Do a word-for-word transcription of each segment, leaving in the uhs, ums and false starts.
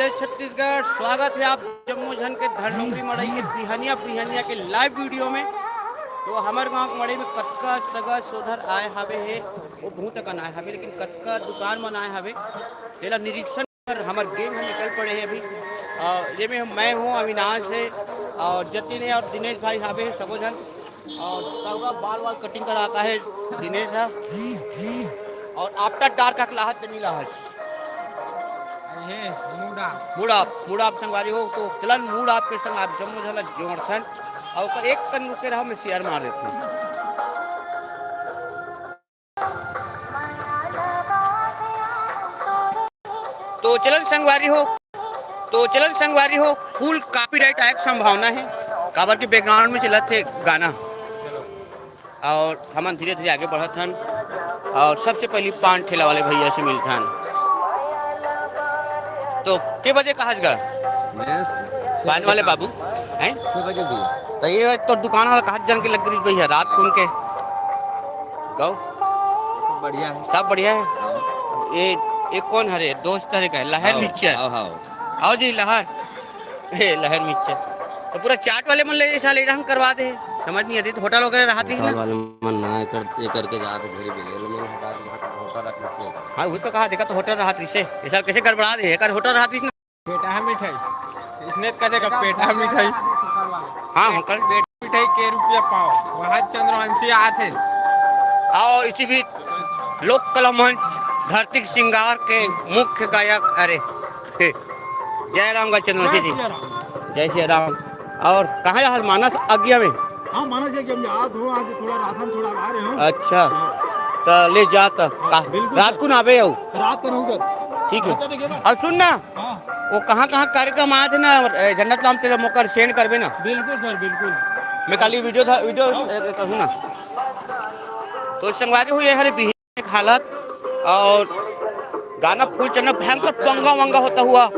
जय छत्तीसगढ़, स्वागत हे आप जम्मो झन के धरनोंगरी मड़ई के बिहनिया बिहनिया के लाइव वीडियो में। तो हमर गांव के मड़ई में कतका सगा सोदर आए हावे हे, वो बहुत अकन आए हावे, लेकिन कतका दुकान मन आए हावे, तेला निरीक्षण कर हमर गैंग ह निकल पड़े हे अभी। अ, जेमे मैं हूँ, अविनाश हे, और जतिन हे, और दिनेश भाई हावे हे, सबो झन। और सबका बाल वाल कटिंग करा का हे दिनेश ह। और after dark का लाहत नहीं लाहत। ये mood off. Mood off, mood off संगवारी हो, तो चलन मूड ऑफ के संग आप जम्मो झन ला जोड़थन। और ओकर एक कन रुके रहा, मैं शेयर मार देथन। तो चलन संगवारी हो, तो चलन संगवारी हो, फुल कॉपीराइट आए के संभावना हे, काबर के बैकग्राउंड में चलत हे गाना। और हमन धीरे धीरे आगे बढ़त हन, और सबसे पहली पान ठेला वाले भैया से मिलथन। तो के बजे कहा गा? मैं पान वाले बाबू हैं? छह बजे भी। तो ये तो दुकान वाला कहा जान के लग रही भैया, रात कुन के गौ? सब बढ़िया है। सब बढ़िया है। हाँ। ये, ये कौन हरे दोस्त हरे का है? लहर हाँ, मिक्सचर। हाँ, हाँ। आओ जी लहर। ए, लहर मिक्सचर। तो पूरा चाट वाले मन ले ये साले रहन करवा दे। समझ नहीं आती तो होटल वगैरह रहा थी ना। होटल वाले मन ना ये कर, ये करके जात घरी बिले, ले मन हटा के होटल रख से। हाँ, वो तो कहा, देखा तो होटल रहा थी से। ये साल कैसे गड़बड़ा दे, एक होटल रहा थी ना। पेटा मिठाई। इसने कदे का पेटा मिठाई। हाँ, अंकल। पेटा मिठाई के रुपया पाव। वहाँ चंद्रवंशी आथे। और इसी बीच लोक कला मंच धरती के श्रृंगार के मुख्य गायक, अरे, जय राम का चंद्रवंशी जी। जय सिया राम। जय सिया राम। और कहाँ जा हर मानस आज्ञा में? हाँ, मानस आज्ञा में। आज थोड़ा, आज थोड़ा राशन थोड़ा आ रहे हो। अच्छा। हाँ। तो ले जा तो। हाँ, का-, बिल्कुल रात सर। को ना आवे हो? रात को रहूँ सर। ठीक है। अच्छा, देखिए ना। और सुन ना, हाँ। वो कहाँ-कहाँ कार्यक्रम आए थे ना, ए, झंडा तलाम तेरे मोकर सेंड करबे ना। बिल्कुल सर, बिल्कुल। मैं कल ही वीडियो था, वीडियो, हाँ। ए, ए, कहूँ ना। तो संगवारी हुई है हरे बिही हालत और गाना फुल चलना भयंकर पंगा वंगा होता हुआ।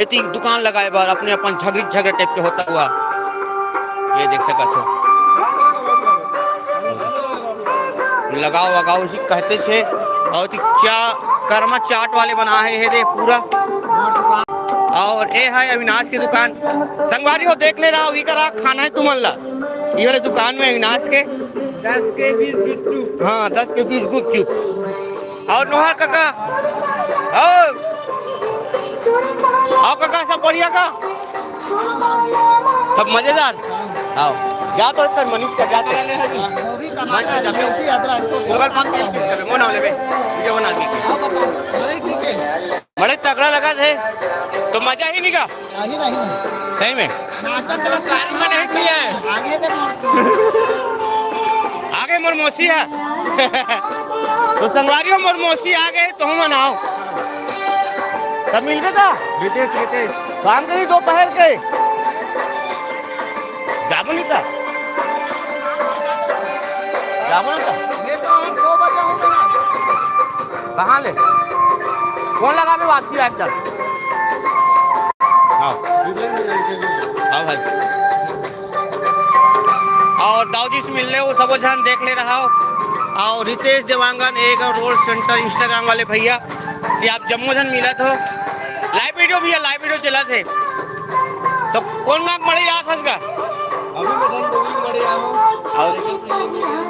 एती दुकान लगाए बर अपने अपन झगड़ी झगड़े टाइप के होता हुआ। ये देख सकत हो। लगाओ, वगाओ, इसी कहते छे। और ती चा-, कर्मा चाट वाले बनाए हे रे पूरा। और ए है अविनाश की दुकान। संगवारी हो, देख ले रहा, वही करा खाना है तुमन ला। ये वाले दुकान में अविनाश के। दस के बीस गुपचुप। हाँ, दस के बीस गुपचुप। और नोहर काका, और, और काका, सब बढ़िया का? सब मजेदार? आओ, जा तो इधर मनीष का, जा तो। मंच पे जाके उसी यात्रा को Google Park पे किस करे, मोना वाले पे, वीडियो बना दी। आप बताओ, मड़ई ठीक है? बड़े तगड़ा लगा थे, तो मजा ही नहीं का। नहीं, नहीं, नहीं। सही में? नाचा तो सारी में नहीं किया है। आगे में मौसी। आगे मोर मौसी है। तो संगवारी हो, मोर मौसी आ गए, तो हम मनाओ। तब मिलबे ता? रितेश, रितेश। शाम के ही दोपहर के। जाबो नहीं ता? जाबो नहीं ता? मैं तो आज दो बजे हूँ ना। कहाँ ले? फोन लगाबे वापसी आ एकदम। हाँ। हाँ भाई। और दाऊ जी से मिल ले, वो सबो झन देख ले रहा हो। और रितेश देवांगन, एक और रोल सेंटर Instagram वाले भैया से आप जम्मो झन मिलत हो। लाइव वीडियो भैया, लाइव वीडियो चलत हे। तो कौन गाँव के मड़ई जात हस गा? अभी मैं धन गोविंद मड़ई आया हूँ। और साइकिल पे लेके आया हूँ।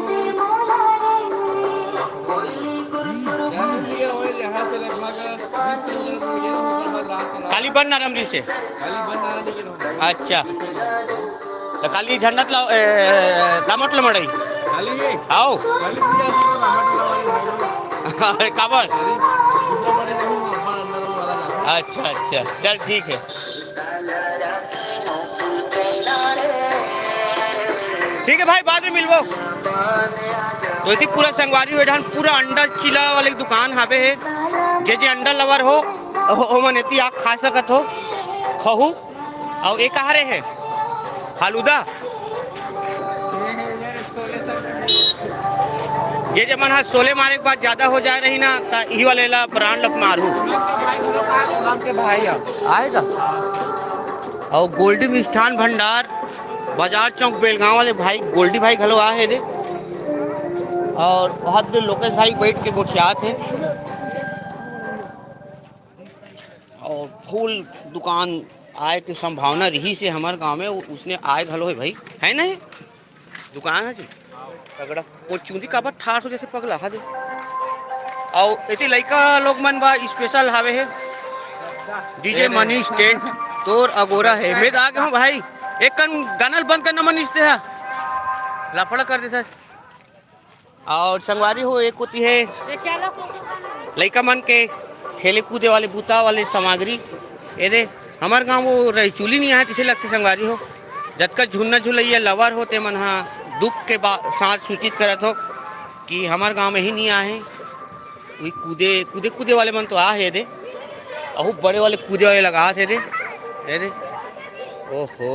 यहाँ से लगभग बीस किलोमीटर दूर ये रहा, ओकर बाद रात के काली बन नरम जी से। काली बन नरम जी के रहो। अच्छा। तो काली झंडा तला, ए, लामट ल मड़ई। काली ये? आओ। काली पूजा से तो रामट वाले भाई लोग। अरे, काबर? काली दूसरा मड़ई नहीं, अपन अंदर वाला जाता है। अच्छा, अच्छा। चल, ठीक है। ठीक है भाई, बाद में मिलबो। तो इति पूरा संगवारी हो, एडहन पूरा अंडा चिला वाले दुकान हावे हे। जे जे अंडा लवर हो, ओ, ओमन इति आ खा सकत हो। खहू। अउ ए कहा रे हे? फालूदा। जे जे मन ह शोले मारे के बाद ज्यादा हो जाए रही ना, त इही वाले ला ब्रांड लक मारू। आएगा। अउ गोल्डी मिष्ठान भंडार, बाजार चौक, बेलगांव वाले भाई गोल्डी भाई घलो आ हे रे। अउ वहाँ दे लोकेश भाई बैठ के गोठियात हे। अउ फूल दुकान आए के संभावना रहिस हे हमर गांव में, उसने आए घलो हे भाई, है ना? दुकान है जी, तगड़ा। वो चूंदी काबर ठाठ हो जैसे पगला, हाँ दे। अउ एती लइका लोग मन बा special हावे हे, DJ मनीष टेंट, तोर अगोरा हे। मैं तो आ गया हूँ भाई, एक कन गाना ल बंद करना मनीष ते हा, लफड़ा कर देता। अउ संगवारी हो, एक कोती हे लइका मन के खेले कूदे वाले, बूता वाले सामग्री। ए दे, हमर गांव वो रईचुली नहीं आहे, तइसे लगथे संगवारी हो। जतका झुन्ना झुलैया lover हो, ते मन हा दुख के बा-, साथ सूचित करत हो कि हमर गांव में ही नहीं आहे। वही कूदे, कूदे, कूदे वाले मन तो आ हे दे, अहू बड़े वाले कूदे वाले लगा थे दे, ए दे। ओहो,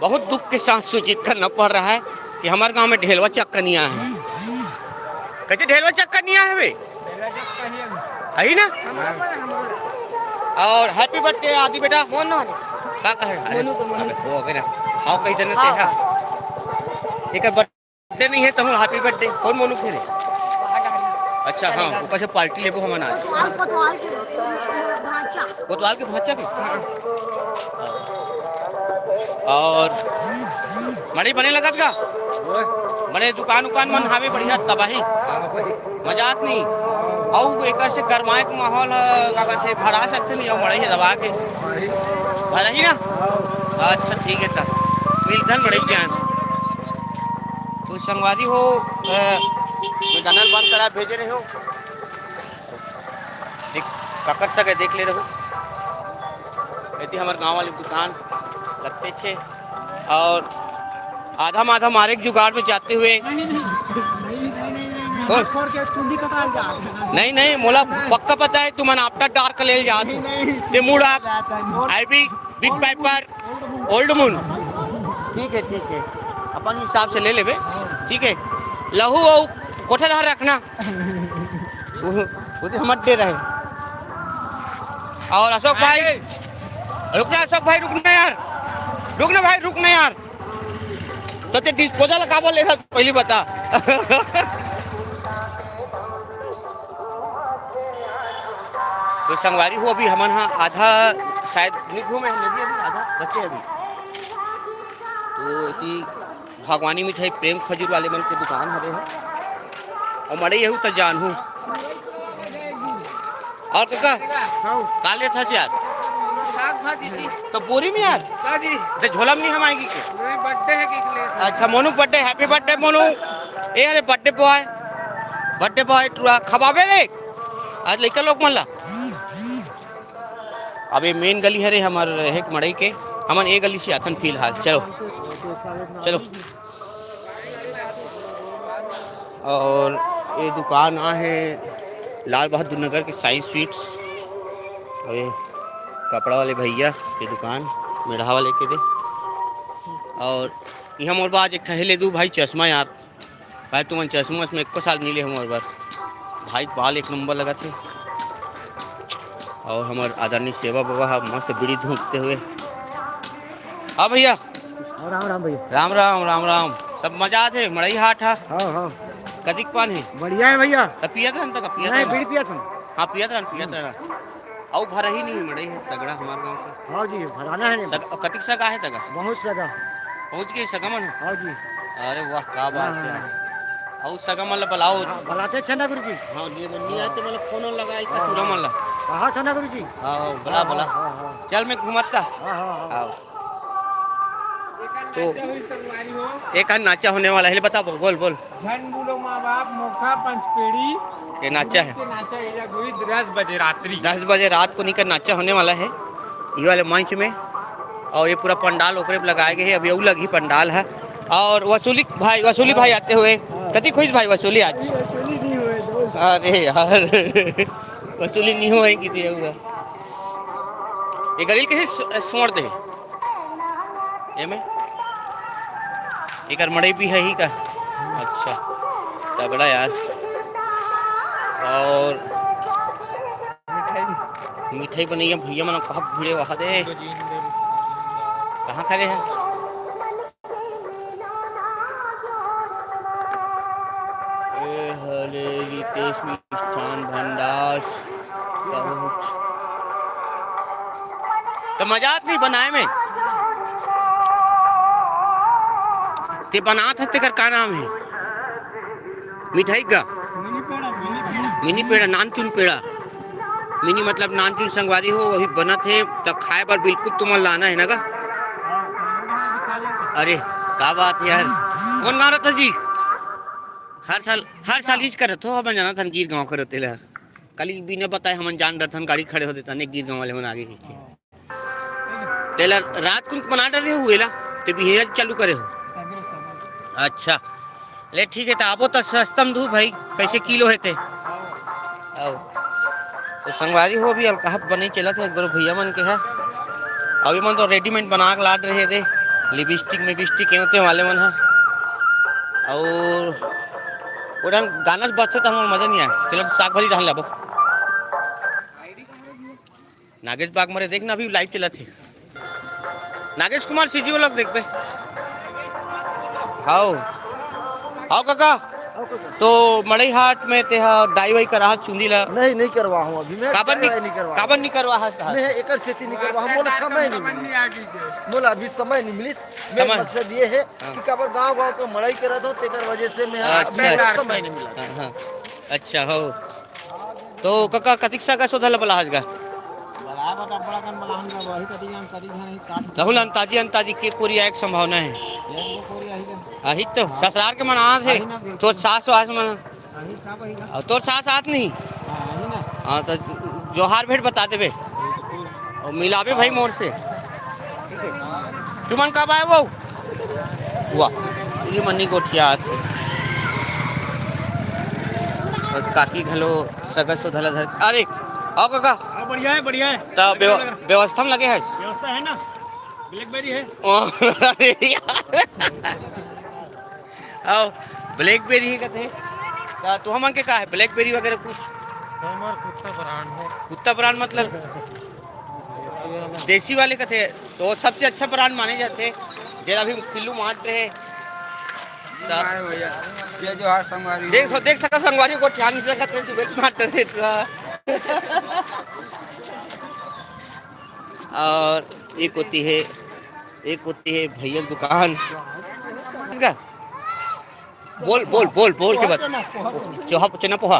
बहुत दुख के साथ सूचित करना पड़ रहा है कि हमारे गांव में ढेलवा चक्का नहीं आया है। कैसे ढेलवा चक्का नहीं आया है बे? अही ना। अउ happy birthday आदि बेटा। मोनू। का कहे? अरे, मोनू को, मोनू। अबे, वो हो गया ना। आओ कही देना हाँ। तेरा। एक birthday नहीं है तो हम happy birthday। कौन मोनू फेरे? अच्छा, हाँ, वो कैसे party लेबो हमन आज? कोतवाल, कोतवाल के भांचा। कोतवाल के भांचा के? हाँ। अउ मड़ई बने लगत का? बने दुकान उकान मन हावे बढ़िया तबाही। मजा आत नहीं। अउ एकर से गरमाए के माहौल ह, का कथे, भरा सकथे नहीं, अउ मड़ई हे दबा के। भरही ना? अच्छा, ठीक है, तब मिलथन मड़ई जान। तो संगवारी हो, अ, मैं गाना ल बंद करा भेजे रहे हो। देख, काकर सके देख ले रहो। एती हमर गांव वाली दुकान लगते छे। अउ आधा माधा मारे के जुगाड़ में जाते हुए। नहीं, नहीं, नहीं, नहीं, नहीं, नहीं, नहीं, कौन? हाथ खोल के चुंदी कटाल जा। नहीं, नहीं, मोला पक्का पता है, तुमन आपटा डार्क ले जात हो। नहीं, नहीं। ते मूड आप, नहीं, नहीं। I B, Big Piper, Old Moon। ठीक है, ठीक है, अपन हिसाब से ले लेबे। ठीक है, लहू अउ कोठा धार रखना। वो, वो तो हम अड्डे रहे। अउ अशोक भाई, रुकना अशोक भाई, रुकना यार, रुकना भाई, रुकना यार। तो ते disposal काबर ले रहा, पहली बता। तो संगवारी हो, अभी हमन हा आधा शायद नहीं घूमे हैं, नदी अभी आधा बचे अभी। तो इति भगवानी मिठाई प्रेम खजूर वाले मन के दुकान हरे हे। अउ मड़ई यहू त जानहू। अउ कका, हाँ। का लेत हस यार? साग भाजी जी। तो बोरी में यार? का जी? ते झोला में नहीं हमाएगी के? नहीं, birthday है कि ले। अच्छा, Monu birthday, happy birthday Monu. ए, अरे birthday boy, birthday boy, टुरा खबाबे रे। आज लइका लोग मन ला। अब ये main गली हरे हमर हेक मड़ई के, हमन ए गली से आथन फिलहाल। चलो, चलो। अउ ये दुकान आहे लाल बहादुर नगर के साईं स्वीट्स, अउ ये कपड़ा वाले भैया के दुकान, मेढ़ा वाले के दे। अउ इहाँ मोर बा आज एक ठा हे ले दू भाई चश्मा यार, काहे तुमन चश्मा वश्मा एको साल मिले हो मोर बर। भाई बाल एक नंबर लगत हे। अउ हमर आदरणीय सेवा बाबा हा मस्त बीड़ी धूंकते हुए। हाँ भैया। हाँ, राम राम भैया। राम राम, राम राम। सब मजा आथे, मड़ई हाट हा। हाँ, हाँ। कतिक पान हे? बढ़िया हे भैया। त पियत रहन त का पियत नहीं, रहन? बीड़ी पियत हन। हाँ, पियत रहन, पियत रहन। अउ भरही नहीं हे, मड़ई हे तगड़ा हमार गाँव के। हाँ जी, भराना हे नहीं। सग-, कतिक सगा हे तगा? बहुत सगा। पहुँच गे सगा मन? हाँ जी। अरे वाह, का बात हे। हाँ। अउ सगा मन ला बलाओ। हाँ, बलाते छना गुरु जी। हाँ, जे मन नहीं आए त मतलब फोन लगाई का हाँ, टूरा मन ला। कहाँ छना गुरु जी? हाँ, बला, हाँ, बला। हाँ, हाँ, हाँ। चल मैं घूमत ता। हाँ, हाँ, हाँ। हाँ। तो एक नाचा होने वाला हे, ले बता, बोल, बोल। झन बोलो माँ बाप, मोखा पंचपेड़ी के नाचा हे। के नाचा एला होई दस बजे रात्रि। दस बजे रात को निकर नाचा होने वाला हे ये वाले मंच में। अउ ये पूरा पंडाल ओकरे पे लगाए गए हे, अभी अउ लगही पंडाल हे। अउ वसूली भाई, वसूली भाई आते हुए, कति खुश भाई वसूली आज? वसूली नहीं हुए दोस्त। अरे यार, वसूली नहीं हुए किती हुआ। ये गलील कैसे स-, सोड़ दे? एमे? एकर मड़ई भी हे ही का? अच्छा, तगड़ा यार। अउ मिठाई बनइया भैया मन कहाँ भिड़े वहाँ दे? कहाँ खड़े हैं? ए हरे रितेश मिष्ठान भंडार, बहुत त मजा आत नहीं बनाए में। ते बनात हस, तेकर का नाम हे? मिठाई का? मिनी पेड़ा, नानचुन पेड़ा। मिनी मतलब नानचुन संगवारी हो, अभी बनत हे, त खाए बर बिल्कुल तुमन ला आना हे ना गा? अरे, का बात हे यार? कोन गाँव रहिथस जी? हर साल, हर साल इच करत हो, हमन जानत हन गीर गाँव के रहिथे ला। काली बिना बताए हमन जान डरथन, गाड़ी खड़े हो देथन, एक गीर गाँव वाले मन आगे ही। तेला रात कुन बना डरे हो एला, ते बिहनिया चालू करे हो? अच्छा, ले ठीक हे, त आबो त सस्ता म दू भाई, कैसे किलो हे ते? आओ। तो संगवारी हो, अभी अलकहब बने चलत हे, गुरु भैया मन के हे। अभी मन तो रेडीमेड बना के लात रहे दे, लिपस्टिक मिपस्टिक, एवते वाले मन हे। और वो डाहन गाना बजथे त हमर मजा नहीं आए। चलो, साग भाजी डाहन लाबो। नागेश बाग मरे, देख ना, अभी लाइव चलत हे। नागेश कुमार सीजी वाला देख बे। हाओ। हाओ काका। तो मड़ई हाट में तेहा दाई वाई कराहस चुंदी ला? नहीं, नहीं करवाहूँ अभी मैं, काबर दाई नहीं, वाई नहीं करवाहूँ। काबर नहीं करवाहस कहा? मैं एकर सेती नहीं करवाहूँ, मोला समय नहीं मिलिस। मोला अभी समय नहीं मिलिस। मेरा समय। मकसद ये है हाँ। कि काबर गाँव गाँव का मड़ई करत हो, तेकर वजह से मैं अच्छा, मेरा अच्छा। समय नहीं मिला। हाँ, हाँ। अच्छा हो। तो कका, कतिक सगा सोधा ल बलाहस गा? बला बता, बड़ा कन बलाहन गा, वही कति जान कति झन ही काट। तहु ल अंताजी, अंताजी के कोरी आए के संभावना हे? एक दो कोरी आही गा। आही तो, ससुरार के मन आत हे। आही ना, बिल्कुल। तोर सास वास मन? आही सब आही गा। अउ तोर सास आत नहीं? हाँ, आही ना। हाँ, तो जोहार भेंट बता देबे। अउ मिलाबे भाई मोर से। ठीक है। तुमन कब आए वो? वाह, ये मनी गोठियात हे। अउ काकी घलो सगा सोधा ल धर। अरे, आओ काका। हाँ, बढ़िया है, बढ़िया है। त व्यव-, बढ़िया लग रहा है। व्यवस्था में लगे है? व्यवस्था है ना, ब्लैकबेरी है। ओ, अरे यार। आओ, ब्लैकबेरी ही कथे। त तुहमन के का है, ब्लैकबेरी वगैरह कुछ? हमार कुत्ता ब्रांड है। कुत्ता ब्रांड मतलब? देसी वाले कथे, तो सबसे अच्छा ब्रांड माने जाथे, जेला भी किलो मांट रहे। त जय जोहार संगवारी। देख, देख सकत संगवारी हो, ठान सकत हे, तू बेट मांट रहे पूरा। और एक होती है, एक होती है भैया दुकान। ठीक है? बोल, बोल, बोल, बोल के बता। चोहा, चना पोहा।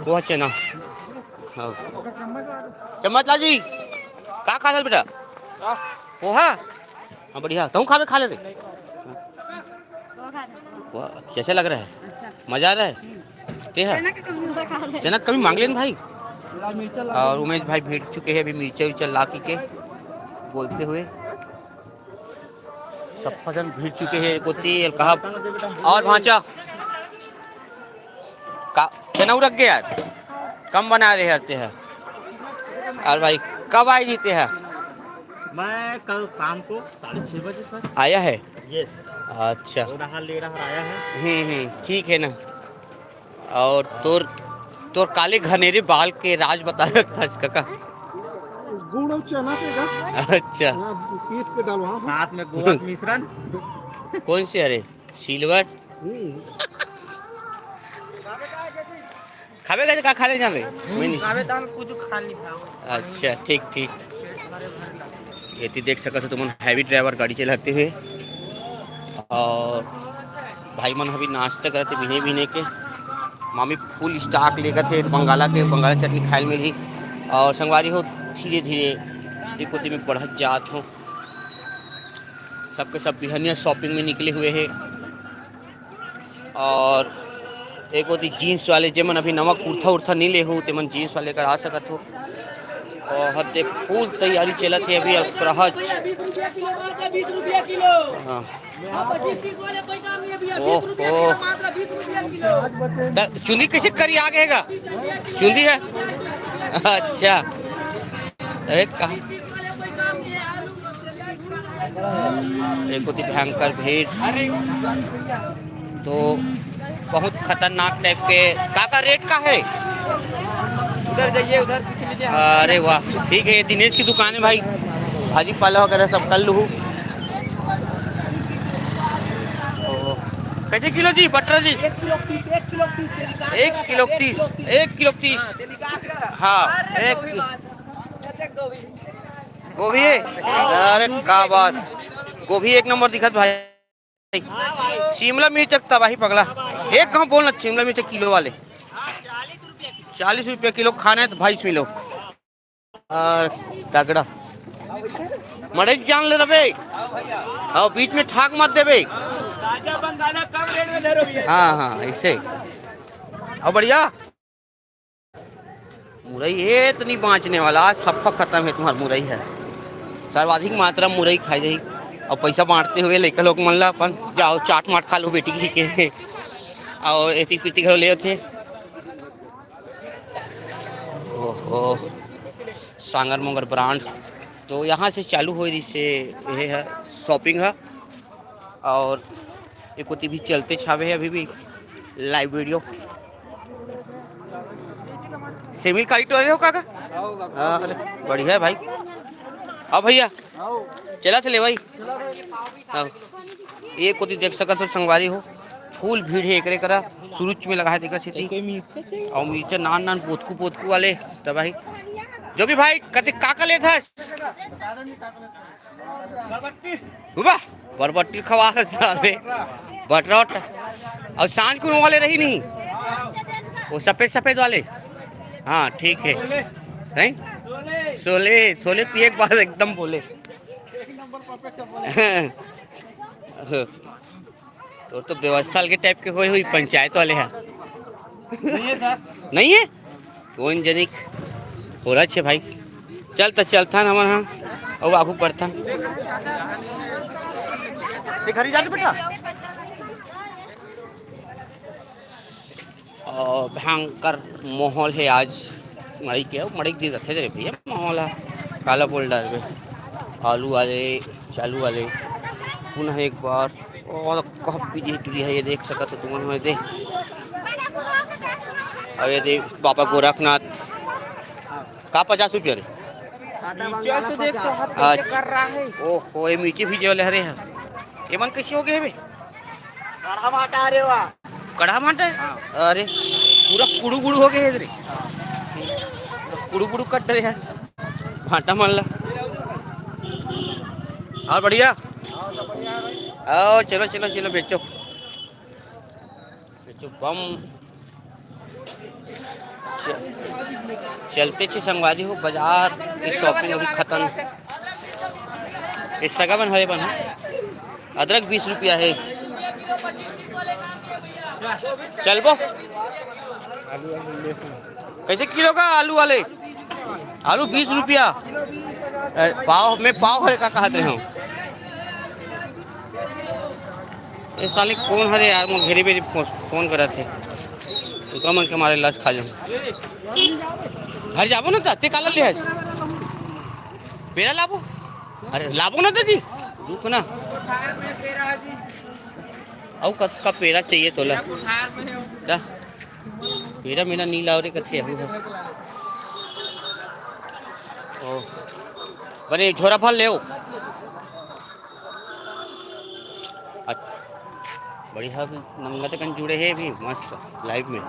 पोहा चना। हाँ। चम्मच ला जी। का खाथस बेटा? पोहा? हाँ, बढ़िया। तहूँ खाबे, खा ले रे। पोहा खा ले। वाह, कैसे लग रहा है? अच्छा। मजा आ रहा है? ते है? चना के कमी होता खा ले। चना के कमी मांग लेन भाई। और उमेश भाई भिड़ चुके हैं अभी मिर्चा उर्चा ला के, बोलते हुए। सब झन भिड़ चुके हैं, एको तेल कहा। और भांचा का चना उरक गया यार, कम बना रहे रहते हैं। और भाई, कब आए जीते हैं? मैं कल शाम को साढ़े छः बजे सर। आया है? यस। अच्छा। थोड़ा हाल ले रहा आया है। हम्म, हम्म, ठीक है ना। और तोर, तोर काले घनेरे बाल के राज बता सकता है कका। गुड़ और चना के का? अच्छा। हाँ, पीस के डालवा। साथ में गोवा के मिश्रण। कौन से? अरे, सिल्वर। हम्म। खाबे का, का खा ले जान रे? मैं नहीं। खाबे दाल कुछ खा नहीं खाओ। अच्छा, ठीक, ठीक। ये ती देख सकत हो तुमन, हैवी ड्राइवर गाड़ी चलाते हुए। और भाई मन अभी नाश्ता करत हे बिहने बिहने के। मामी फुल स्टॉक लेगत हे बंगाला के, बंगाला चटनी खाए ल मिलही। और संगवारी हो, धीरे धीरे एक कोती में बढ़त जात हो। सबके सब बिहनिया शॉपिंग में निकले हुए हैं। और एक होती जींस वाले, जेमन अभी नवा कुर्ता उर्ता नहीं ले हो, तेमन जींस वाले करा सकत हो। और हद फुल तैयारी चलत हे अभी अप्रहज। हाँ। ओहो। त चुंदी कैसे करी आगे हे गा? चुंदी है? अच्छा। अरे कहाँ? एक होती भयंकर भीड़। तो बहुत खतरनाक टाइप के। का, का रेट का है? उधर जाइए, उधर पूछ लीजिए। अरे वाह, ठीक है, ये दिनेश की दुकान है भाई, भाजी पाला वगैरह सब कर लूँ। तो कैसे किलो जी बटर जी? एक किलो तीस, एक किलो तीस, एक किलो तीस, एक किलो तीस। हाँ, एक। गोभी, अरे का बात, गोभी एक नंबर दिखत भाई। शिमला मिर्च एक तबाही पगला। एक गाँव बोलना, शिमला मिर्च किलो वाले चालीस रुपया किलो खाना है तो भाई मिलो। आ, तगड़ा। मड़ई जान ले रबे। और बीच में ठाक मत देबे। हाँ, हाँ, ऐसे। और बढ़िया। मुरई है तो नहीं बाँचने वाला, आज फप्पा खत्म है तुम्हार मुरई है। सर्वाधिक मात्रा में मुरई खाई जाही। और पैसा बाँटते हुए लइका लोग मन ला अपन, "जाओ चाट माट खा लो बेटी के।" और एती पीती घलो ले होथे। ओहो, सांगर मोंगर ब्रांड। तो यहाँ से चालू होई रहिसे, ये है शॉपिंग है। और एक कोती भी चलते छावे है अभी भी लाइव वीडियो। सेमी काली टोले हो काका? हाँ, अरे, बढ़िया है भाई। आओ भैया, चला चले भाई। हाँ। ये कोती देख सकत हो संगवारी हो, फुल भीड़ है एकरे करा। सुरुच में लगा है, देखा छिती। और मिर्चा नान नान पोतकू पोतकू वाले तबाही। जोगी भाई, कते काका लेत हस? वाह, बरबट्टी खवा है साले। बटरौट। और सांझ को वाले रही नहीं, वो सफेद सफेद वाले। हाँ, ठीक है। नहीं, शोले, शोले पिए के बाद एकदम बोले। तोर तो व्यवस्था अलगे टाइप के होए हुई पंचायत वाले है। नहीं है सर। नहीं है? कौन जनिक हो रहा छे भाई। चल त चलथन हमन, हाँ, अउ आगू बढ़थन। ये घरी जाके बेटा। और भयंकर माहौल है आज मड़ई के, मड़ई के दिन रथे रे भैया, माहौल है। काला बोल डालबे, आलू वाले, चालू वाले, पुनः एक बार। और कब पीजी टूरी है, ये देख सकत हो तुमन, मैं दे। अब ये दे बाबा गोरखनाथ का पचास रुपया रे। मिर्चा तो देख तो हाथ कैसे अच्छा। कर रहा है। ओहो, ये मिर्ची भी जो लहरे हैं, ये मन कैसे हो गए बे? कढ़ा भाटा रे वाह। कढ़ा भाटा है? हाँ। अरे, पूरा कुड़ू गुड़ू हो गए है रे। कुड़ू गुड़ू कट रहे हैं भाटा मन ला। और बढ़िया? आओ, चलो, चलो, चलो, बेचो। बेचो बम। च-, चलते छे संगवारी हो, बाजार की शॉपिंग अभी खत्म। ये सगा बन हरे बन है। अदरक बीस रुपया है। चलबो। कैसे किलो का आलू वाले? आलू बीस रुपया। अ, पाव, मैं पाव हरे का कहत रहे हूँ। ये साले कौन हरे यार, मोर घेरी बेरी फोन, फोन करत हे। उनका मन के मारे लस खा जाऊँ। घर जाबो ना त, ते काला ले हस? पेरा लाबो? अरे लाबो ना दादी, रुक ना। अउ कतका पेरा चाहिए तोला? जा। पेरा मेरा नी लाव रे, कथे अहू ह। ओ। बने झोरा भर ले ओ। अच्छा। बढ़िया, अभी नंगत कन जुड़े हे अभी, मस्त, लाइव में।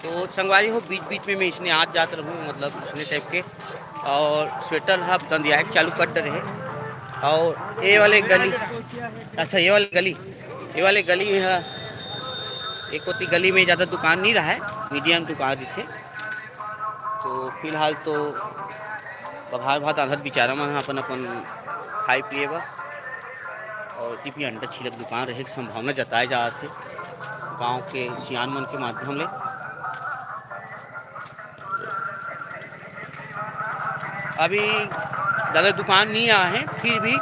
तो संगवारी हो, बीच बीच में मैं इसने आत जात रहूँ, मतलब इसने टाइप के। और स्वेटर ह दंदिया के चालू कर डरे हे। और ये वाले गली, अच्छा, ये वाले गली, ये वाले गली ह, एक होती गली में ज़्यादा दुकान नहीं रहा है, मीडियम दुकान रहिथे। तो फिलहाल तो बभार भात आंधत बिचारा मन ह अपन अपन खाए पिए बर, और इति भी अंडा छिलक दुकान रहे के संभावना जताए जात हे गाँव के सियान मन के माध्यम ले। अभी ज़्यादा दुकान नहीं आए हैं, फिर भी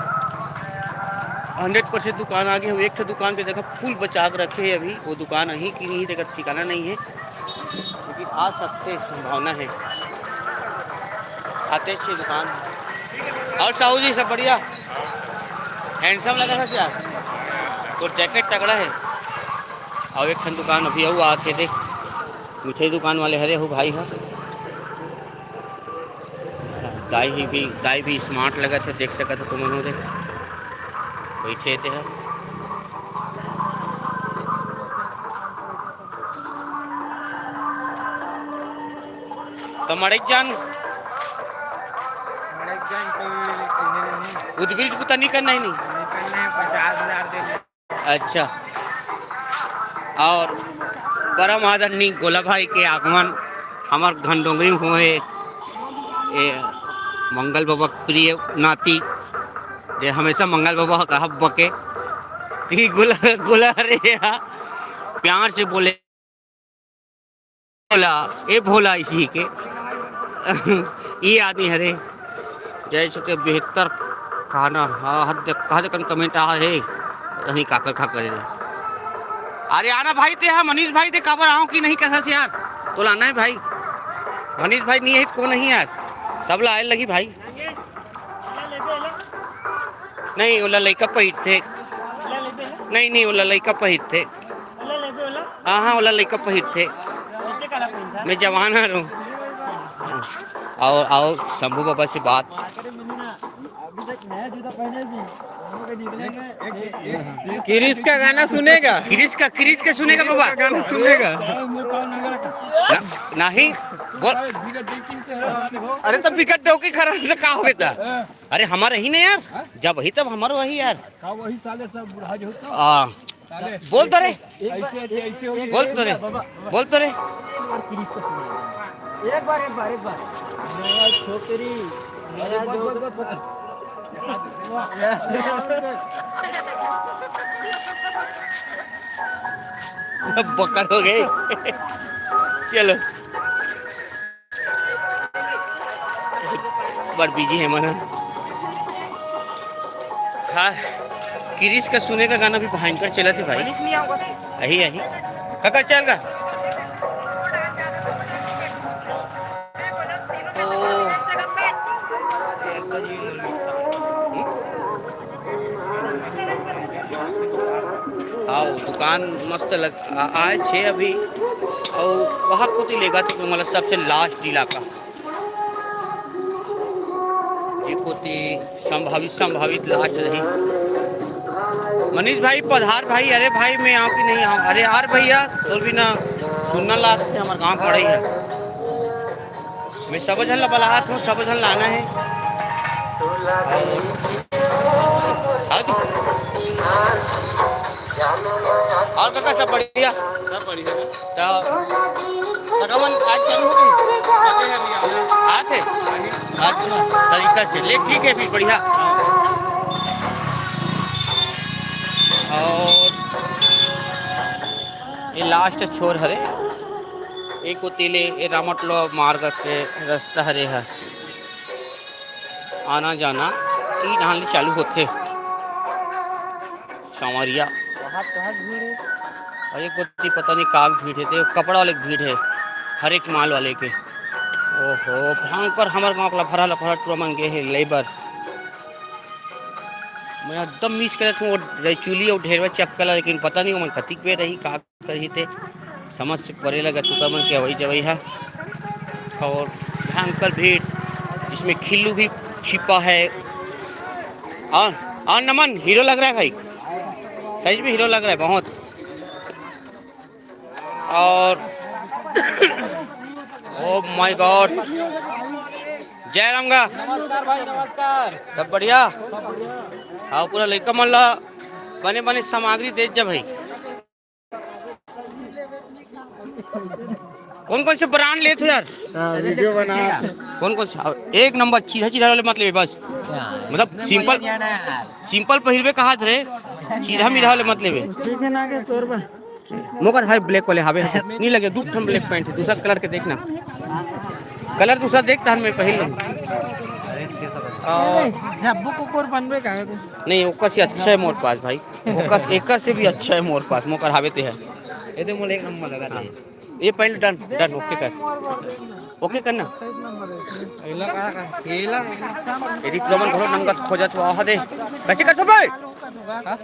हंड्रेड परसेंट दुकान आ गए हैं। एक ठो दुकान के जगह फुल बचा के रखे हैं अभी, वो दुकान अहीं की नहीं, तेकर ठिकाना नहीं है, लेकिन आ सकते हैं, संभावना है। आते अच्छे दुकान। और साहू जी, सब बढ़िया? हैंडसम लगा था क्या? तो जैकेट तगड़ा है। और एक ठन दुकान अभी अउ आके देख, मिठाई दुकान वाले हरे हो भाई ह। दाई ही भी, दाई भी स्मार्ट लगत हे, देख सकत हो तुमन हो दे। बैठे ते ह। त मड़ई जान, उद्बृज को तो नहीं करना ही नहीं। पचास हजार दे दे। अच्छा। और परम आदरणीय गोला भाई के आगमन हमर घनडोंगरी में हुए। ए, मंगल बाबा के प्रिय नाती, जे हमेशा मंगल बाबा कहा बके, कि गोला, गोला रे हा, प्यार से बोले, भोला, ए भोला इसी के। ये आदमी हरे, जय सके बेहतर खाना। हाँ, हर देख, कहा देखन कमेंट आ हे, नहीं काकर खा करे रे। अरे आना भाई ते, हाँ, मनीष भाई ते काबर आओ कि नहीं कैसा से यार, तो लाना है भाई। मनीष भाई नहीं है, कौन नहीं यार, सब ला आए लगी भाई। नहीं, ओला लइका पहिरथे। नहीं, नहीं, ओला लइका पहिरथे। हाँ, हाँ, ओला लइका पहिरथे। मैं जवान हरंव। और आओ शंभू बाबा से बात। किरिश का गाना सुनेगा? किरिश का, किरिश का सुनेगा बाबा? गाना सुनेगा? ना, नहीं, बोल। अरे तो बिकट डौकी खड़ा तो का हो गया? अरे हमारे ही ना यार, जब वही तब हमारो वही यार। का वही साले सब बुढ़ा जो तो। आ, साले बोल तो रे। ऐसे, ऐसे, ऐसे हो गया। बोल तो रे। बाबा, बाबा। बोल तो रे। एक बार, एक बार, एक बार। नया छोकरी, नया अरे, बोल, जो बोल, बोल, बोल। बकर हो गए। चलो। बड़ बिजी हे मन। हाँ, किरिश का सुने का गाना भी भयंकर चलत हे भाई। मनीष नहीं आओगा? अही, अही। काका चल गा। ओ। हाँ, दुकान मस्त लग आ, आए छे अभी। और वहाँ कोती लेगा तो मतलब सबसे लास्ट इलाका। जी कोती संभावित, संभावित लास्ट रही। मनीष भाई पधार भाई। अरे भाई मैं आऊँ कि नहीं आऊँ? अरे यार भैया तोर बिना सुन्ना लागथे, हमर गाँव पड़े हे। मैं सब झन ला बलात हूँ, सब झन ला आना हे। हाँ जी। और काका सब बढ़िया? सब बढ़िया। तो सगावन आज चालू हो गई? आते हैं अभी, आते हैं। आते? अच्छा, तरीका से ले, ठीक है फिर, बढ़िया। और ये लास्ट छोर हरे, एक कोती ले ये रामटलो मार्ग के रास्ता हरे ह, आना जाना ई डाहन ले चालू होथे। सांवरिया। बहुत, बहुत भीड़ है। और एक कोती पता नहीं काग भीड़ है, ते कपड़ा वाले के भीड़ है, हर एक माल वाले के। ओहो, भयंकर हमर गाँव के लफरा, लफरा टूरा मन गे हे लेबर। मैं एकदम मिस करत हूँ वो रैचुली और ढेरवा चक्कर ला, लेकिन पता नहीं ओमन कतिक बेर रही, का करही ते समझ से परे लगा तुका मन के अवई जवई है। और भयंकर भीड़, जिसमें खिल्लू भी छिपा है। और, और नमन हीरो लग रहा है भाई, सच में हीरो लग रहा है बहुत। और ओ माय गॉड, जय राम गा। नमस्कार भाई, नमस्कार। सब बढ़िया? हाँ, पूरा लइका मन ला बने बने सामग्री दे जा भाई। कौन कौन से ब्रांड लेत हो यार? हाँ, वीडियो बना। कौन कौन से? एक नंबर चीरा चीरा वाले मत लेबे बस। मतलब सिंपल, सिंपल पहिरबे कहात रे, चीरा मीरा वाले मत लेबे। ठीक है ना के स्टोर पर। मोकर हाय ब्लैक वाले हावे, नहीं लगे, दू ठन ब्लैक पैंट है, दूसरा कलर के देखना, कलर दूसरा देख, तहन मैं पहिर लूँ। और जब्बू कुकुर बनबे का है तू? नहीं, ओकर से अच्छा है मोर पास भाई, ओकर, एकर से भी अच्छा है मोर पास, मोकर हावे ते है। ये तो मोर एक नंबर लगा था। ये पैंट डन, डन, ओके कर, ओके करना। अगला का, का? ये ला। यदि तुमन घरो नंगत खोजत हो, आहा दे। कैसे करथो बे? हाँ?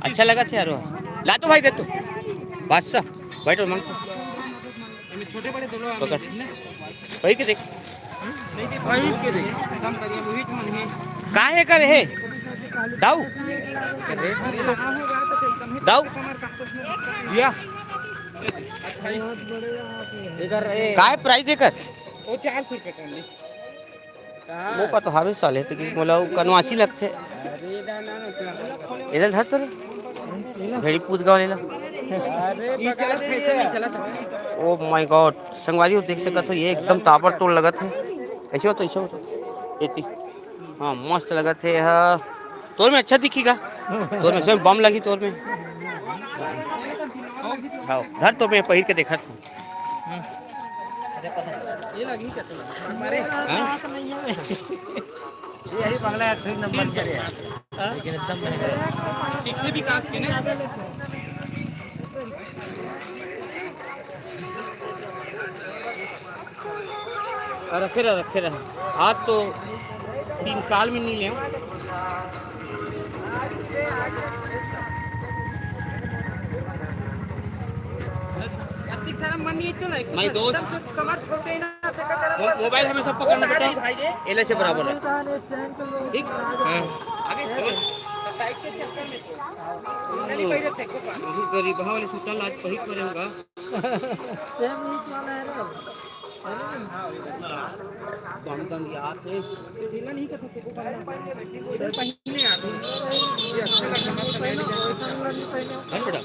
अच्छा लगत हे यारो। ला तो भाई, दे तो। बादशाह, बैठो, मांग तो। छोटे बड़े दोनों पकड़। वही के देख। वही के देख। काहे करे हे? दाऊ। दाऊ। भैया। काय प्राइस एकर? वो चार सौ रुपये टन। वो का तो हावे साले, तो कि मोला वो कनवासी लगथे। इधर धर तो रे। भेड़ी पूत गाँव लेला। ओ माय गॉड, संगवारी हो, देख सकत हो, ये एकदम ताबड़तोड़ लगत हे। ऐसे हो तो, ऐसे हो तो। एती। हाँ, मस्त लगत हे। हाँ, तोर में अच्छा दिखी गा। तोर में, इसमें बम लगी तोर में। हाँ, धर तो मैं पहिर के देखत हूँ। हाँ? ये अभी बंगला है, तीन नंबर के लिए। लेकिन एकदम महंगा है। इतने विकास के ना। रखे रह, रखे रह। हाथ तो तीन साल में नहीं ले। भाई दोस्त, कमर छोटे ना, से का करम मो-, मोबाइल हमेशा पकड़ना बेटा, एले से बराबर है। ठीक? हाँ। आगे चलो। टाइट के चक्कर में तो। नहीं, पहले से को पास। वही गरीब वाले सुतल आज पहित पड़ेगा। सेम नीच वाला है रे। कम कम याद है। इधर पहले आते हैं। ये अच्छा लगा, मस्त लगा। है ना बेटा?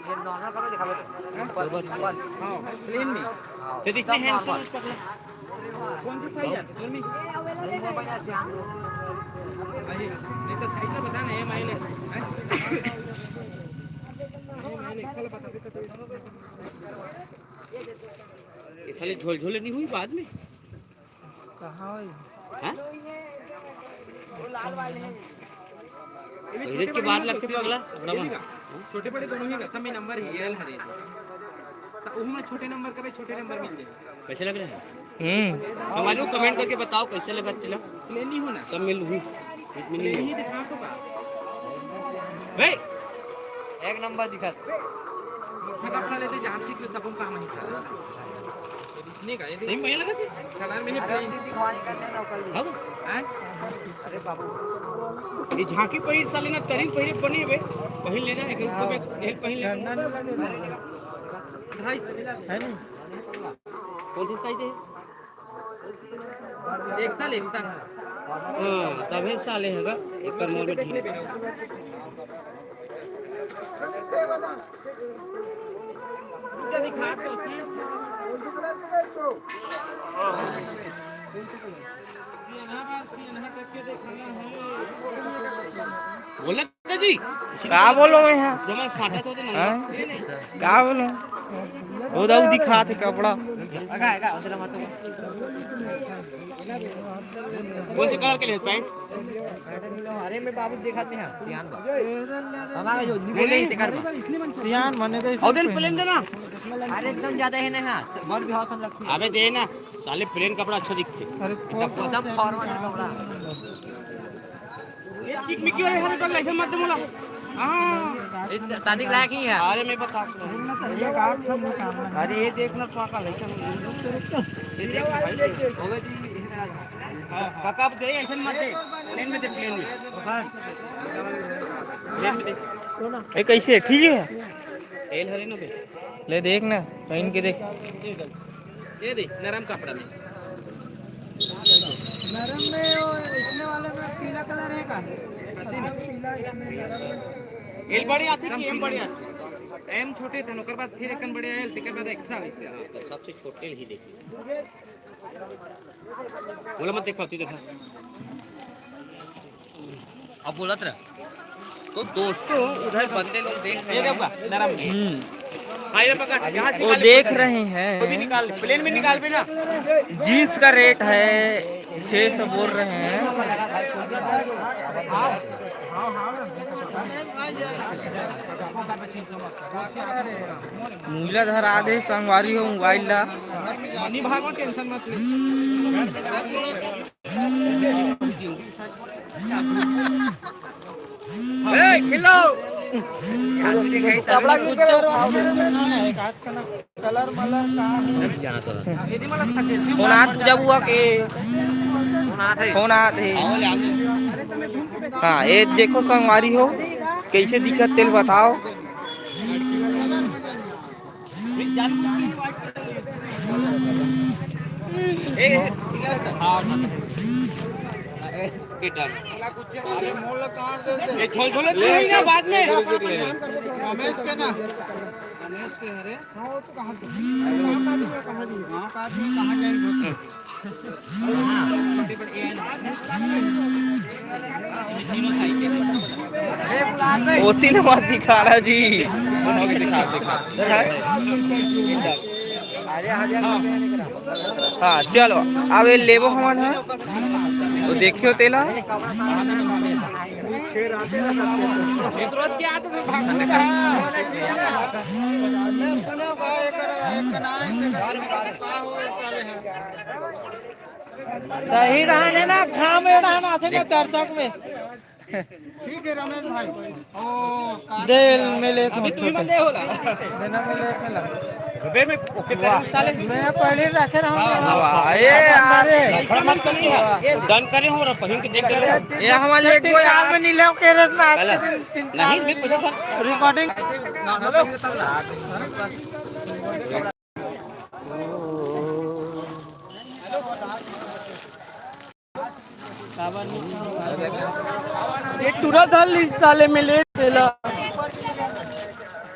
ये नॉर्मल कपड़ा दिखावे तो। हाँ? ऊपर, ऊपर। हाँ, प्लेन में। हाँ, तो देखते एकदम हैं, नॉर्मल। कौन सा साइज है? दोनों में? नहीं, वो बढ़िया से आप लोग। अरे, नहीं तो साइज तो बता ना, एम आई एल एक्स। हैं? एम आई एल एक्स वाला बता देता तो। ये साले झोल झोले नहीं हुई बाद में? कहाँ हुई? हैं? ये भी छोटे के बड़े बाद नहीं लगते होते। पगला, ये भी का? छोटे बड़े दोनों ही का, सब में नंबर ही एल हरे। स-, उहू में छोटे नंबर का भी छोटे नंबर मिल जाए। कैसे लग रहे हैं? हम्म। हमारे को कमेंट करके बताओ कैसे लगा तिलक। प्लेन नहीं होना। सब मिल हुई। इतनी प्लेन नहीं ही है। दिखा तो का? भाई। एक नंबर दिखा। मोटा कपड़ा लेते जान सी क्यों सबों का हम हिसाब। ये दिखने का, ये देख। सही में बढ़िया लगा थी। कलर में ही प्लेन। हाँ। हैं? अरे बाबू। ये झांकी पहिर साले ना, तरी पहिरे बने बे। पहिर लेना है, एक रुपये में एक पहिर लेना। ढाई सौ। है नहीं? कौन सी साइज है? एक साल, एक साल। हाँ, तभे साले है गा, एक मोल में ढील। बोले दादी, का बोलो मैं यहाँ? जमा साटा तो ना। हाँ? का बोलो? वो दाऊ दिखात हे कपड़ा। कौन से कलर के लिए पैंट? अरे मैं बाबू दिखाते हैं, ध्यान बा। हमारा जो नहीं बोले ही तेकर बा। सियान बने तो और दिन प्लेन देना। अरे एकदम ज्यादा है ना, मन भी हौसम लगती है। अबे दे ना, साले प्लेन कपड़ा अच्छा दिखते। अरे एकदम फॉर्मल कपड़ा। ये चिक मिकी वाले हरे कल ऐसे मत बोला। हाँ। इस शादी के लायक ही है। अरे मैं बता। अरे ये देखना पाका ऐसा। ये देख भाई। होगा जी। पाका अब दे ऐसे मत दे। प्लेन में दे, प्लेन में। प्लेन में दे। ये कैसे है? ठीक है? एल हरे ना बे। ले देख ना, पहन के देख। ये दे, नरम कपड़ा में। नरम में वो इसने वाले में पीला कलर है का? पीला इसमें नरम में। एल बड़े आथे कि एम बड़े आथे? एम छोटे थे, ओकर बाद फिर एकन बड़े आयल, तेकर बाद एक्सएल ऐसे आयल। तो सबसे छोटे ही देखिए। बोला मत देखा, तू देखा। अब बोलत रह। तो दोस्तों, उधर बंदे लोग देख रहे हैं। नरम है। हम्म। हाँ, ये पकड़, यहाँ वो निकाल, देख पकड़। रहे हैं। वो भी निकाल, प्लेन में निकाल भी ना। जींस का रेट है छः सौ बोल रहे हैं। मूला धर आधे संगवारी हो मोबाइल ला। मनी भागो, टेंशन मत ले। ए, खिलो। कपड़ा गिर गया। कलर मलर का है? फोन आत पूजा बुआ के। फोन आत है। फोन आत है। हाँ, ये देखो संगवारी हो, कैसे दिखत तेल बताओ। ये झोल झोल ले ना बाद में। रमेश के ना, रमेश के हरे। हाँ, वो तो कहाँ से? कहाँ का आदमी, कहाँ जाए? ओती ले मत दिखा रहा जी। हाँ, चलो, अब ये लेबो हमन ह, तो देखियो तेला। सही रहने ना, घाम में रहना थे ना दर्शक में। ठीक है रमेश भाई। ओ, दे, मैं ले अभी तू ही मत दे होला। देना, मैं ले चला। अबे मैं ओके कर साले। मैं पहले रखे रहूंगा। वाह, ये यार। अरे। खड़ा मत करिए। डन करे हो और पहिन के देख रहे हो। ये हमारे लिए कोई यार में नहीं ले के रस में आज के दिन तीन नहीं, नहीं, कुछ रिकॉर्डिंग। ये टूरा धर ली साले में ले तेला।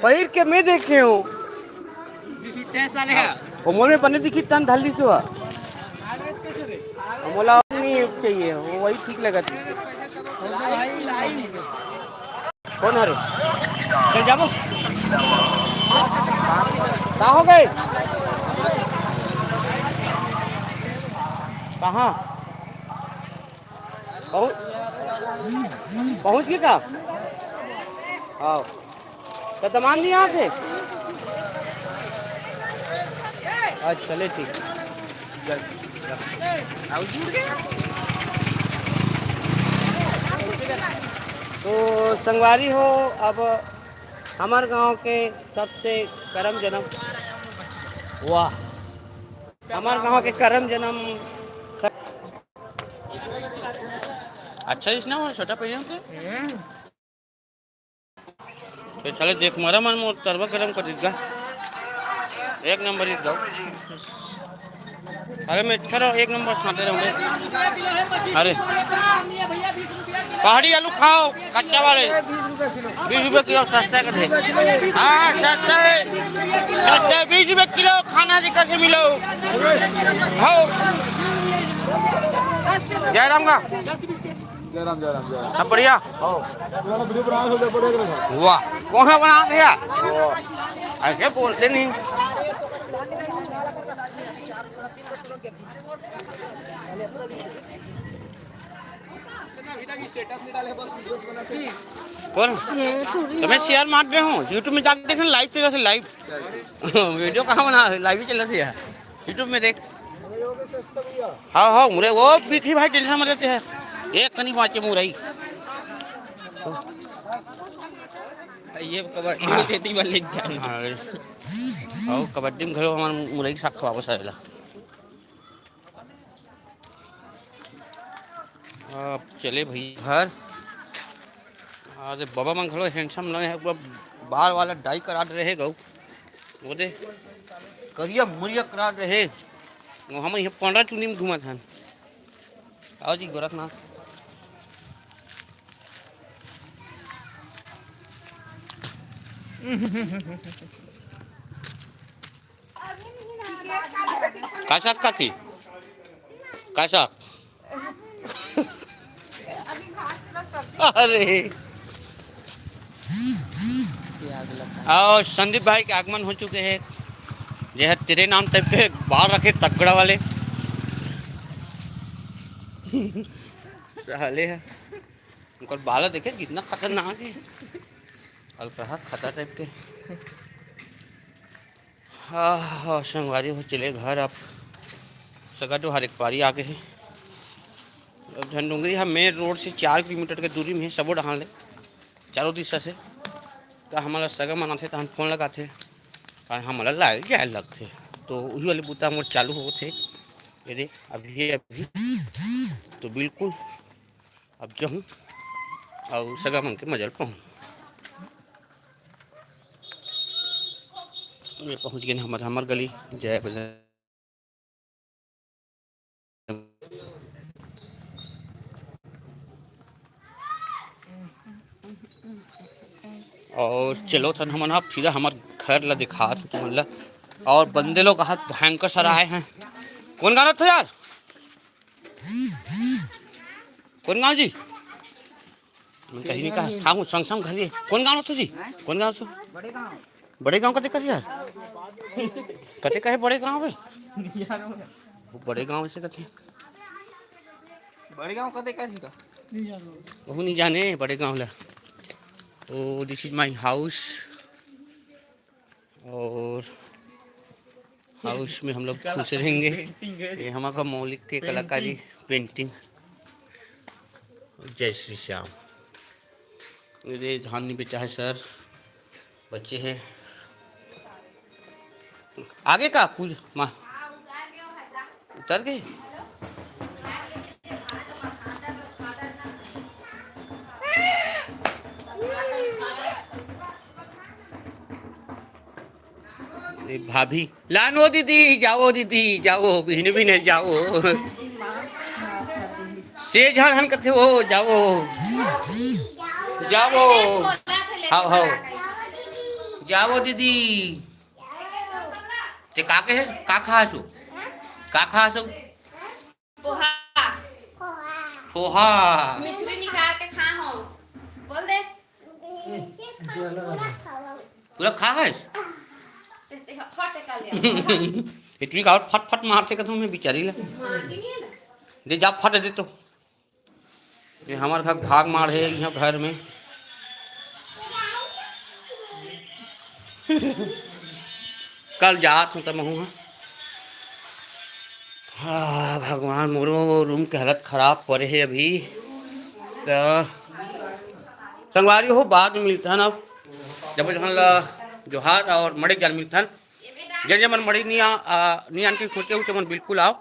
पहिर के मैं देखे हूँ। जी सुट्टे साले है। वो मोर में बने दिखी तन धर ली सुआ। मोला और नहीं चाहिए, वो वही ठीक लगत है। कौन हरे? चल जाबो। का हो गए? कहाँ? पहुँच, पहुँच गए का? हाँ। तो दमान नहीं आते? अच्छा, चले ठीक। तो संगवारी हो, अब हमर गांव के सबसे करम जनम, वाह, हमर गांव के करम जनम स-, अच्छा, इसने वो छोटा पहले से तो चले देख, मरा मन मोर तरवा गरम कर दीदा। एक नंबर ईद गाँव। अरे मैं अच्छा रहो, एक नंबर छांटे रहूंगे। अरे पहाड़ी आलू खाओ, कच्चा वाले, बीस रुपए किलो, सस्ता कर दे। हाँ, सस्ता है, सस्ता है, बीस रुपए किलो। खाना जी कैसे मिलो? हो। जयराम का। जयराम, जयराम, जयराम। सब बढ़िया? हाँ। वाह, कौन सा बना दिया? ऐसे बोलते नहीं। कौन? ये थोड़ी तो मैं शेयर मार रहे हूँ, YouTube में जाके देख ना, लाइव चला से, लाइव। वीडियो कहाँ बना, लाइव ही चला से यार। YouTube में देख। हाँ, हाँ, मुरई वो बिकी भाई, टेंशन मत लेते हैं। एक कनी बाँचे मुरई। ये कबड्डी में देती वाले जान। हाँ, हाँ, कबड्डी में घलो हमार मुरई के साग खवाबो साला। अब चले भैया घर। अरे बाबा मन घलो handsome लगे हे, पूरा बाल वाला dye करा दे रहे गऊ। वो दे, करिया मुरिया करा रहे। वो हम यहाँ पंडरा चुनी में घूमत हन। आओ जी गोरखनाथ। कासा काकी? कासा? अरे। और संदीप भाई के आगमन हो चुके हैं। ये है तेरे नाम type के बाल रखे तगड़ा वाले। साले है। उनकर बाल देखे कितना खतरनाक है। अलकरहा खतरा type के। हाँ, हाँ, संगवारी हो चले घर। अब सगा डोहार एक पारी आ गए हे। अब झंडोंगरी ह main road से चार किलोमीटर के दूरी में हे, सबो डहान ले, चारों दिशा से। त हमन ला सगा मन आथे, त हम फोन लगाथे, और हमन ला लाए जाए लगथे। तो उही वाले बुता मोर चालू होथे। ये दे, अभी, अभी तो बिल्कुल अब जहूँ अउ सगा मन के मजा ल पाहूं। ये पहुंच गे हमर, हमर गली, जय बजरंग। अउ चलो थन हमन ह फिर हमर घर ला दिखात हन तुमन ला। अउ बंदे लोग हाथ भयंकर सारा आए हैं। कौन गाँव रहिथो यार? कौन गाँव जी? मैं कहीं नहीं कहा। हाँ, वो संग संग घर ये। कौन गाँव रहिथो जी? कौन गाँव रहिथो? बड़े गाँव। बड़े गाँव कते कथे यार? कते कहे बड़े गाँव हे? वो बड़े गाँव से कथे। बड़े गाँव कते कथे का? वहू नहीं जाने बड़े गाँव ला। Oh, this is my house। और हाउस में हम लोग खुश रहेंगे। ये हमारा मौलिक के कलाकारी, पेंटिंग। जय श्री श्याम। ये धान नहीं बेचा है सर, बच्चे हैं। आगे का पूजा माँ उतर गए। ए भाभी, लान वो दीदी, जाओ दीदी, जाओ, बिहने बिहने जाओ। से झन हन कथे वो, जाओ। जाओ। हाव, हाव। जाओ दीदी। ते का कहे? का खासो? का खासो? पोहा। पोहा। मिचरी निकाल के खा हो। बोल दे। पूरा खा है? ते, ते फट कर ले। इतनी का फट फट मारथे कथों मैं बिचारी ला। मार के नहीं है ना? दे जा फट दे तो। ये हमार घर भाग मार है यहाँ घर में। कल जात हूँ तब हूँ। हाँ, भगवान, मोरो रूम के हालत खराब पड़े हे अभी। त संगवारी हो, बाद में मिलथन अब, जब जहाँ ला जोहार और मड़े जान मिलथन। जन जन मन मड़े नहीं आ, आ, नहीं आन के सोचे हो, तो मन बिल्कुल आओ।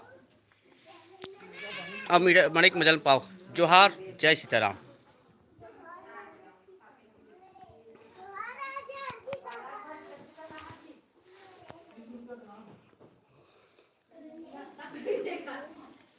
अब मेरे मड़े के मजा ल पाओ। जोहार, जय सीताराम।